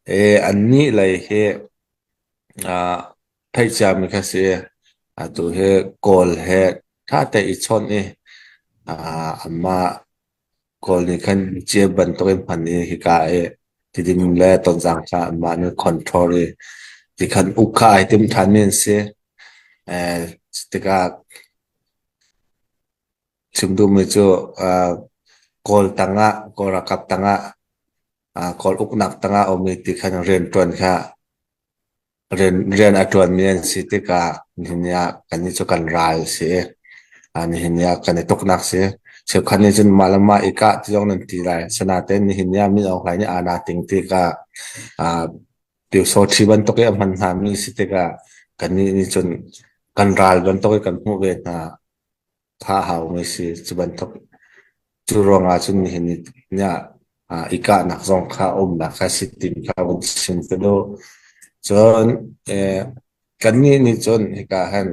Annih lei hi theih ciami kha si. Atu hi Kawl he ṭha te i chawnh i anmah Kawl nih khan cia bantukin hman i hika i Tidim le Tonzang kha anmah nih control i tikhan uk kha ai tim ṭhanmi an si. Tikah chim duhmi cu Kawl tangah, Kawl ralkap tangah, Kawl uknak tangah a ummi ti khan rianṭuan kha rian a ṭuanmi an si tikah nihin ni ah kannih cu kan ral a si i nihin ni ah kan i tuknak a si. Cheukhat nih cun mah le mah i kah ti zong nan ti lai. Asinain nihin ni ah Min Aung Hlaing nih aa ting tikah Pyusawṭhi bantuk i a hman hngami si tikah kannih nih cun kan ral bantuk i kan hmuh ve hna. Thah a haumi si. Cu bantuk cu ruangah cun nihin ni ah i kahnak zong kha umnak kha si tim kha vun chim ka duh. Cun kannih nih cun hika hin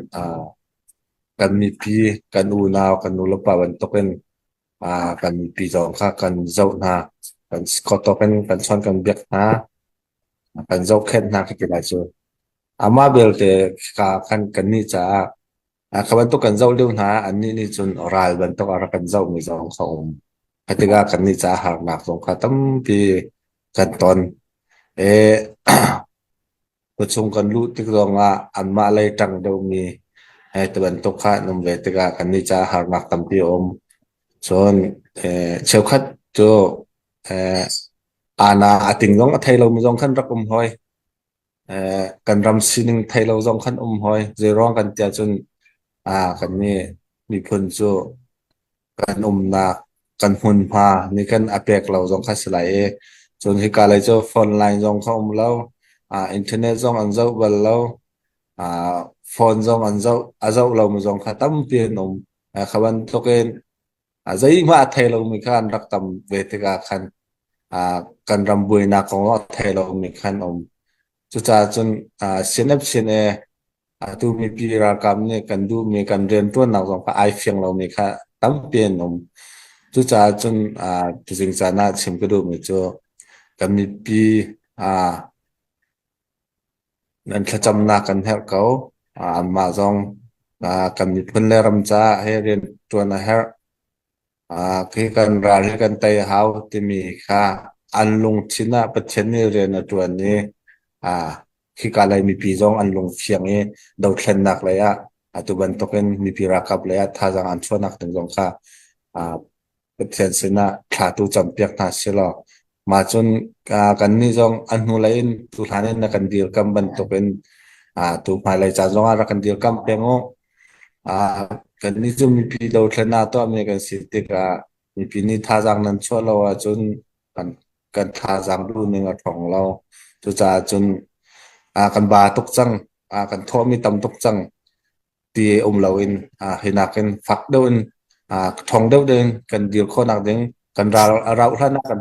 kan mipi, kan unau, kan nulepa bantukin kan mipi zong kha kan zoh hna. Kan kawtawk in kan chawn kan biak hna. Kan zohkhenh hna ka ti lai cu. Amah belte ka khan kannih caah kha bantuk kan zoh lio hna annih nih cun ral bantuk a rak kan zohmi zong kha um. Kha tikah kannih caah harnak zong kha tampi kan ton. Khuachung kan luh tik zongah anmah lei ṭang deuhmi he ti bantuk kha an um ve tikah kannih caah harnak tampi a um. Cun cheukhat cu ana a ting zong a thei lomi zong khan rak um hoi. Kan ram sining thei lo zong khan um hoi. Zeiruang kan ti ahcun kannih miphun cu kan umnak kan hmunhma nih khan a pek lo zong kha si lai i cun hika lei cu phone line zong kha um lo. Internet zong an zoh bal lo. Phone zong an zoh a zoh lomi zong kha tampi an um. Kha bantukin zeihmah a thei lomi kha an rak tam ve tikah khan kan ram buainak kong a thei lomi khan um. Cucaah cun CNF CNA atu mipi ralkap nih kan duhmi kan rianṭuannak zong kha ai fiang lomi kha tampi an um. Cucaah cun tuzing caan ah chim ka duhmi cu kan mipi nan thlacamnak kan herh ko. Anmah zong kan miphun le ram caah he rianṭuan a herh. Khi kan ral hi kan tei a hau timi kha an lungthin ah Pathian nih rian a ṭuan i khika lei mipi zong an lungfiang i dothlennak lei ah atu bantukin mipi ralkap lei ah thazaang an chuahnak ding zong kha Pathian sinah thla tu campiak hna silaw mah cun kannih zong a hnulei in tuhlan in na kan dirkamh bantukin tu hmailei caan zongah rak kan dirkamh peng u. Kannih cu mipi dothlennak tuahmi kan si tikah mipi nih thazaang nan chuah lo ahcun kan kan thazaang duhning a ṭhawng lo. Cucaah cun kan ba tuk cang, kan thawhmi tam tuk cang. Ti um loin hi nakin fak deuh in ṭhawng deuh in kan dir khawhnak ding kan ral a rauh hlan ah kan.